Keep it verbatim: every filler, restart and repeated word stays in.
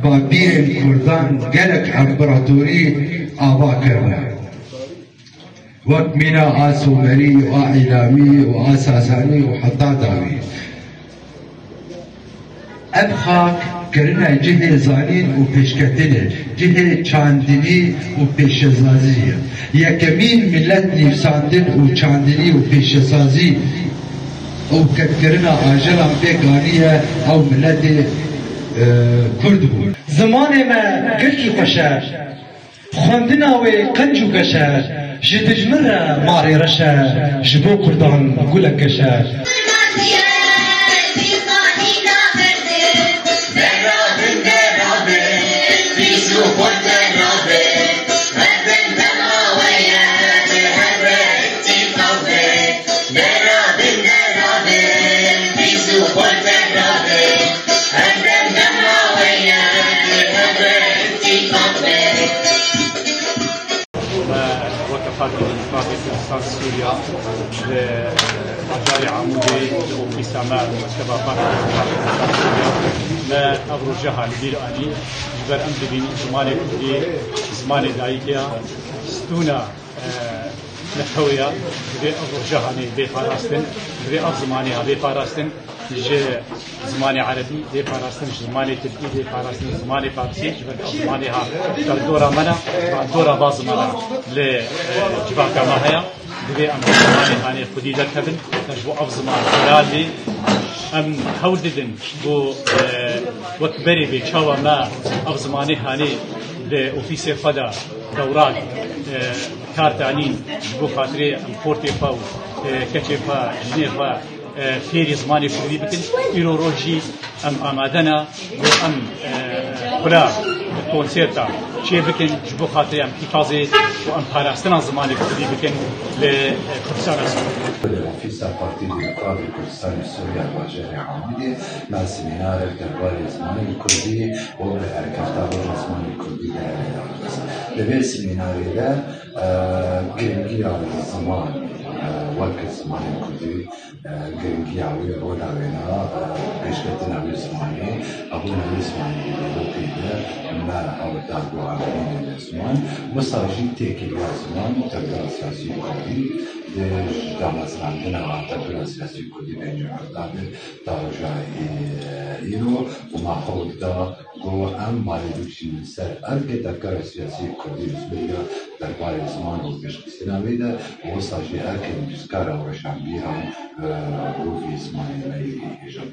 Bapîrên Kurdan gelek împaratorî ava kirine. Wek mîna a Sumerî û a Îlamî û a Sasanî û heta dawî. Ev xak kirine cihê zanîn û pêşketinê, cihê çandinî û pêşesaziyê. Yekemîn milet nivîsandin û çandinî û pêşesazî û ketkirina ajelan pêk aniye ew miletê, e, Kurd bû. Zimanê me girkî xweş e, xwendina wê qenc û geş e, ji dijmin re marê reş e, ji bo Kurdan gulek geş e. Me weke Partî Demokratîk Kurdistan Sûriya li bajarê Amûdê, li ofîsa me, li mekteba Partî Demokratîk Kurdistan Sûriya, me ev roja li bîr anî. Ji ber em dibînin zimanê kurdî, zimanê dayikê ya, stûna, e, netewê ya, divê ev roja hanê bê parastin, divê ev zimanê ha bê parastin. Ji zimanê erebî bê parastin, ji zimanê tirkî bê parastin, zimanê farsî, ji ber ev zimanê ha derdora me ne, derdora va zimana li, e, civaka me heye. Divê em bi zimanê hanê xwedî derkevin, em ji bo ev ziman xira lê em hewl didin bo, e, wek berê bê çawa me ev zimanê hanê li ofîsê xwe de dewran, e, kar danîn ji bo xatirê em xortê xwe û, e, keçê xwe, jinê xwe, e, fêrî zimanê kurdî bikin. Îro roj jî em amade ne ku em, e, xula konserta çê bikin ji bo xatirê em îtazê û em parastina zimanê kurdî bikin li, e, Kurdistana Sûriyê. Ofîsa Partî Demokratîk Kurdistanê Sûriya bajarê Amûdê me semînarek derbarê zimanê kurdî û bi erkefta roja zimanê kurdî de. Di vê semînarê de, e, girîngiya ziman, e, wek zimanê kurdî, e, girîngiya wê, rola wê ne, e, pêşketina wê zimanê, hebûna wê zimanê di dîrokê de me hewlda ku em bînin ziman. Wisa jî têkiliya ziman, tevgera siyasî kurdî, di damezrandina tevgera siyasî kurdî beynî Erdal ta roja, e, îro û me hewl da ku em malê bikişînin ser erkê tevgera siyasî kurdî li Sûriya derbarê ziman û pêşxistina wê de û wisa jî erkê nivîskara û weşanbîran, e, û vî zimanê me yê hêja.